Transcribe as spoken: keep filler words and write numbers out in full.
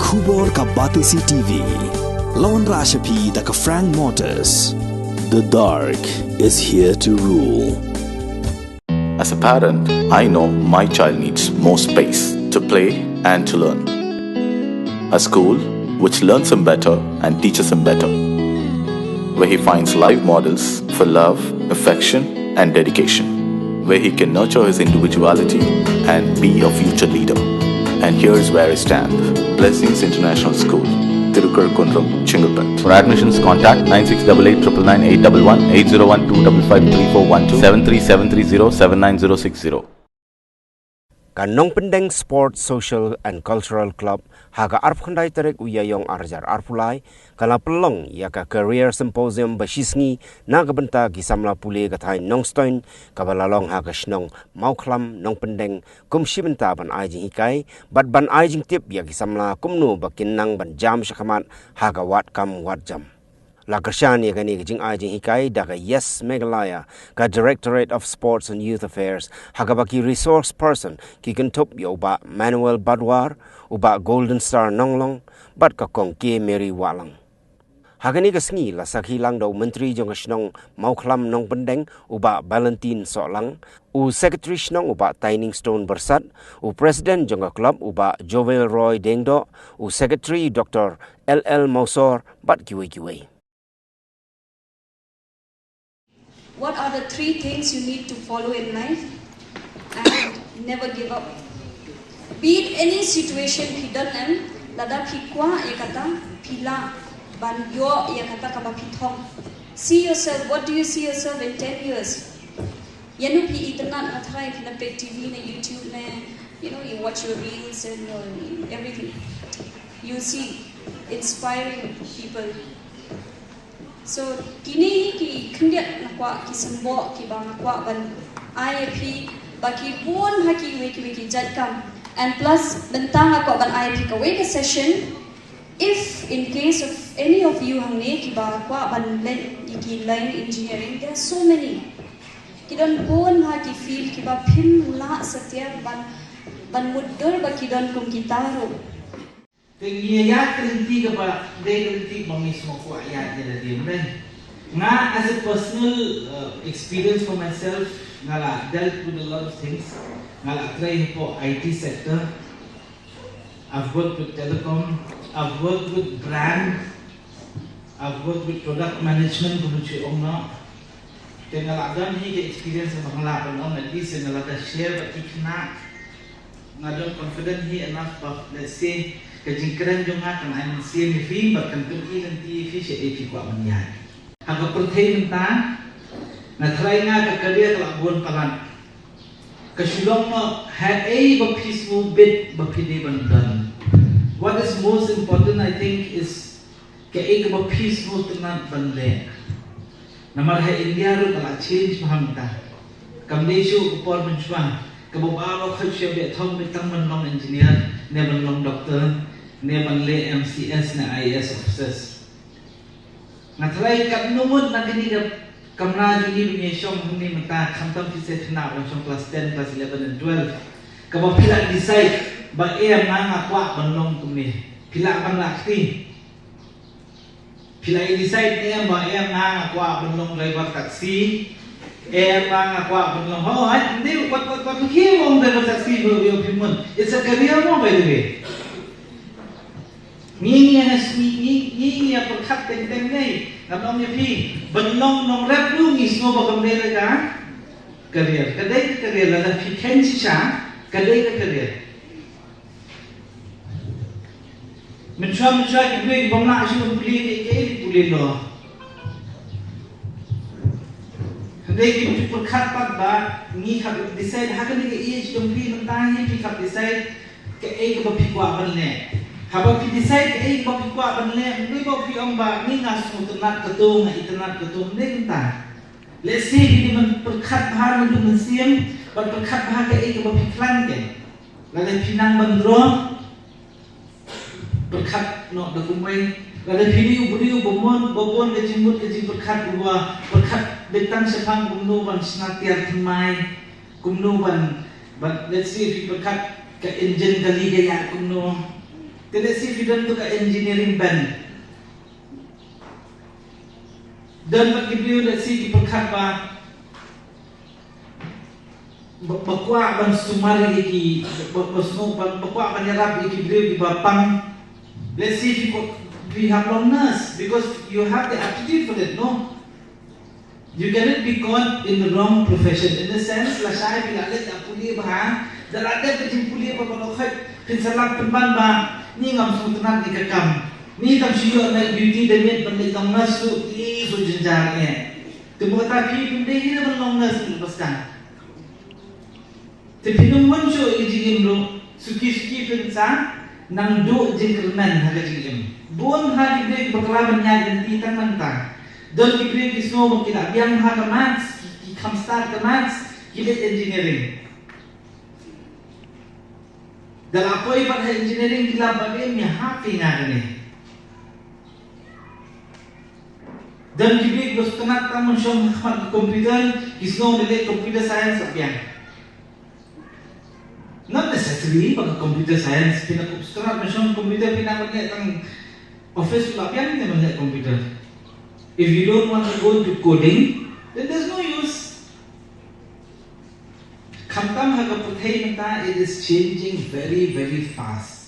Khubor ka Batesi T V. Lawan Rashapi da ka Frank Motors. The dark is here to rule. As a parent, I know my child needs more space to play and to learn. A school which learns him better and teaches him better, where he finds live models for love, affection, and dedication, where he can nurture his individuality and be a future leader. And here's where I stand. Blessings International School, Tirukarakulam, Chengalpet. For admissions, contact nine six double eight triple nine eight double one, eight zero one two double five three four one two, seven three seven three zero seven nine zero six zero. Ka Nongpyndeng Sports Social and Cultural Club ha ka arphew khyndai tarik u Ïaïong arhajar arphew lai ka la pynlong ïa ka Career Symposium ba shisngi na ka bynta ki samla pule ka thaiñ Nongstoiñ, kaba la long ha ka shnong Mawkhlam Nongpyndeng, kum shi bynta ban ai jinghikai bad ban ai jingtip ïa ki samla kumno ba kin nang ban jam shakhmat ha ka wad kam wad jam. La kyrshan ïa kane ka jingai jinghikai da ka Yes Meghalaya, ka Directorate of Sports and Youth Affairs, ha kaba ki resource person ki kynthup ïa u Bah Manuel Badwar, u Bah Golden Star Nonglong bad ka Kong K Mary Wahlang. Ha kane ka sngi la sakhi lang da u Myntri jong ka shnong Mawkhlam Nongpyndeng, u Bah Valentine Sohlang, u Secretary shnong, u Bah Taining Stone Byrsat, u President jong ka club, u Bah Jovel Roy Diengdoh, u Secretary Doctor L L Mawsor bad kiwei kiwei. What are the three things you need to follow in life? And never give up. Be it any situation phi don em, lada phi kwah ïa kata, phi lah ban ïoh ïa kata kaba phi thong. See yourself, what do you see yourself in ten years? Ïano phi itynnad, nga tharai phi la peit T V ne YouTube ne, you know, you watch your reels and your everything. You see inspiring people. So kine ki khyndiat nga kwah, ki symboh kiba nga kwah ban ai ïa phi, ba ki bun ha kiwei kiwei ki jait kam. And plus, mynta nga kwah ban ai ïa phi kawei ka session. If in case of any of you hangne kiba kwah ban leh ïa ki line engineering, there are so many. Ki don bun ha ki field kiba phim lah satia ban, ban mutdur ba ki don kum kita ruh. Te ngi ïa ïaid ka lynti kaba dei ka lynti ba ngi sngewkwah ïaid ïa lade mynne. Nga, as a personal, uh, experience for myself, nga la dealt with a lot of things. Nga la trei hapoh I T sector. I've worked with telecom. I've worked with brand. I've worked with product management, kumno shu ong noh. Te nga la don hi ka experience ba nga lah ban ong, at least nga la da share bad ki khynnah. Nga don confident hi enough ba, let's say, ka jingkren jong nga kan ai mynsiem ïa phi bad kan pyni lynti ïa phi shaei phi kwah ban ïaid. Ha ka pyrthei mynta, nga tharai nga ka career ka la bun palat. Ka shu long noh haei ba phi sngewbit ba phi dei ban don. What is most important, I think, is kaei kaba phi sngewtynnat ban leh. Namar ha India ruh ka la change bha mynta. Kam dei shuh ka por mynshuwa kaba baroh khoit sha beh thong beh tang ban long engineer, ne ban long doctor, ne ban leh M C S ne I A S officers. Nga tharai katno ngut na kine ki kamra jong ngi ba ngi shong hangne mynta, khamtam phi seh khynnah ba shong class ten, class eleven and twelve, kaba phi la decide ba em, nga, nga kwah ban long kumne. Phi lah ban lah kti. Phi la decide ne em ba em, nga, nga kwah ban long driver taxi. Em, nga, nga kwah ban long, ho, hai, nde, wat, wat, wat, ki long driver taxi, ba, ba, phi mon. It's a career mo, by the way. Ngi ngi ïa ngi ngi ngi ngi ïa pyrkhat teng teng ngi. Ngan ong ïa phi, ban long nongrep ruh ngi sngew ba kam dei ka career. Ka dei ka career, lada phi khein shisha, ka dei ka career. Mynshuwa mynshuwa ki briew ki bym lah shuh ban pule, ki ki pule noh. Hynrei kim ju pyrkhat pat ba ngi hap decide ha kane ka age jong phi mynta hi, phi hap decide kaei kaba phi kwah ban leh. Haba phi decide kaei kaba phi kwah ban leh, ym dei ba phi ong ba ngi nga sngewtynnat kato, nga itynnat kato, ym dei kumta. Lehse phi dei ban pyrkhat bha naduh mynsiem bad pyrkhat bha kaei kaba phi khlaiñ te. Lada phi nang ban draw, pyrkhat noh da kumwei. Lada phi dei u briew ba mon, ba bun ka jingmut ka jingpyrkhat, uba pyrkhat beit tang shaphang kumno ban shna tiar thymmai, kumno ban, ban, let's say, phi pyrkhat ka engine kali ka ïaid kumno. Te let's say phi don tu ka engineering band. Don pat ki briew, let's say, ki pyrkhat ba ba, ba kwah ban sumar ïa ki, ba, ba sngew ba, ba kwah ban ïarap ïa ki briew kiba pang. Let's say if you, if you have long nurse, because you have the aptitude for it, no? You cannot be caught in the wrong profession. In the sense, lashai phi la leit ïa pule bha, da la dep ka jingpule ba ka la khoit, phin sa lap pynban ba ni ngam sngewtynnat ïa ka kam. Ni tam shu ïoh night duty, da miet ban leit long nurse ruh, i, so jynjar eh. Te mynta phi phin dei hi ban long nurse ni, ba sdang. Te phin ym mon shuh ïa ka jingim ruh, suki suki phin sa nang duh jingkyrmen ha ka jingim. Bun ha ki briew kiba khlaiñ ban ïaid lynti tang mynta. Don ki briew ki sngew ba ki la biang ha ka maths, ki, ki kham stad ka maths, ki leit engineering. Da la poi pat ha engineering ki lap ba, em, ïa hap ïa nga kane. Don ki briew kiba sngewtynnat tang ban shong ha khmat ka computer, ki sngew da leh computer science la biang. Not necessary ba ka computer science, phi nang sngewtynnat ban shong computer, phi nang ban leh tang office la biang, phi nang ban leh computer. If you don't want to go into coding, then there's no use. Khamtam ha ka pyrthei mynta, it is changing very, very fast.